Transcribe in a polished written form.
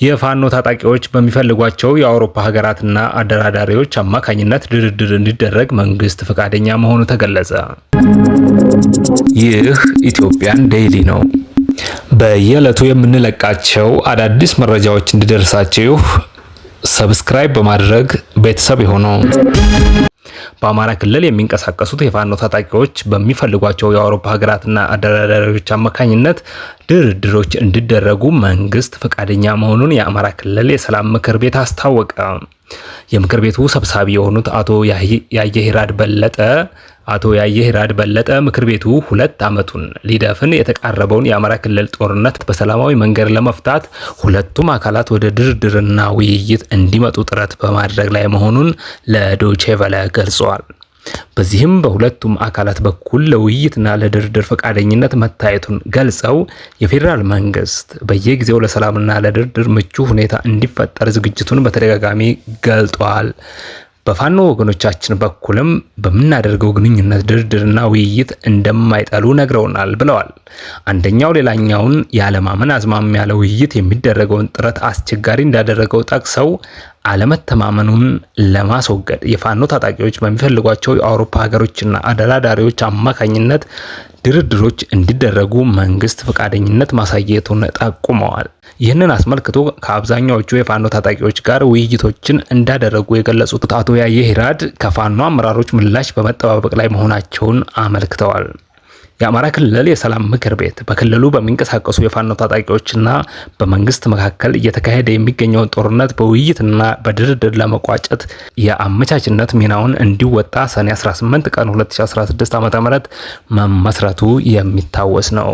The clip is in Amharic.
የፋኖ ታጣቂዎች በሚፈልጓቸው የአውሮፓ ሀገራትና አደራዳሪዎች አማካኝነት ድርድር እንዲደረግ መንግስት ፈቃደኛ መሆኑ ተገለጸ። ይህ Ethiopian Daily ነው። በየዕለቱ የምንለቃቸው አዳዲስ መረጃዎች እንዲደርሳችሁ subscribe በማድረግ ቤተሰብ ይሁኑ። በአማራ ክልል የሚንቀሳቀሱት የፋኖ ታጣቂዎች በሚፈልጓቸው የአውሮፓ ሀገራትና አደራዳሪዎች አማካኝነት ድርድሮች እንዲደረጉ መንግስት ፈቃደኛ መሆኑን የአማራ ክልል የሰላም ምክር ቤት አስታወቀ። የምክር ቤቱ ሰብሳቢ የሆኑት አቶ ያየህይራድ በለጠ ምክር ቤቱ 2 ዓመቱን ሊደፍን የተቃረበውን የአማራ ክልል ጦርነት በሰላማዊ መንገድ ለመፍታት ሁለቱም አካላት ወደ ድርድርና ውይይት እንዲመጡ ጥረት በማድረግ ላይ መሆኑን ለዶይቼ ቬለ ገልጸዋል። በዚህም በሁለቱም አካላት በኩል ለውይይትና ለድርድር ፈቃደኝነት መታየቱን ገልጸው፣ የፌዴራል መንግስት በየጊዜው ለሰላምና ለድርድር ምቹ ሁኔታ እንዲፈጠር ዝግጅቱን በተደጋጋሚ ገልጧል። በፋኖ ወገኖቻችን በኩልም በምናደርገው ግንኙነት ድርድርና ውይይት እንደማይጠሉ ነግረውናል ብለዋል። አንደኛው ሌላኛውን ያለማመን አዝማሚያ ለውይይት የሚደረገውን ጥረት አስቸጋሪ እንዳደረገው ጠቅሰው፣ አለመተማመኑን ለማስወገድ የፋኖ ታጣቂዎች በሚፈልጓቸው የአውሮፓ ሀገሮችና አደራዳሪዎች አማካኝነት ድርድሮች እንዲደረጉ መንግስት ፈቃደኝነት ማሳየቱን ጠቁመዋል። ይህንን አስመልክቶ ከአብዛኛዎቹ የፋኖ ታጣቂዎች ጋር ውይይቶችን እንዳደረጉ የገለጹት አቶ ያየህይራድ ከፋኖ አመራሮች ምላሽ በመጠባበቅ ላይ መሆናቸውን አመልክተዋል። የአማራ ክልል የሰላም ምክር ቤት በክልሉ በሚንቀሳቀሱ የፋኖ ታጣቂዎችና በመንግስት መካከል እየተካሄደ የሚገኘውን ጦርነት በውይይትና በድርድር ለመቋጨት የአመቻችነት ሚናውን እንዲወጣ ሰኔ 18 ቀን 2016 ዓ.ም መመስረቱ የሚታወስ ነው።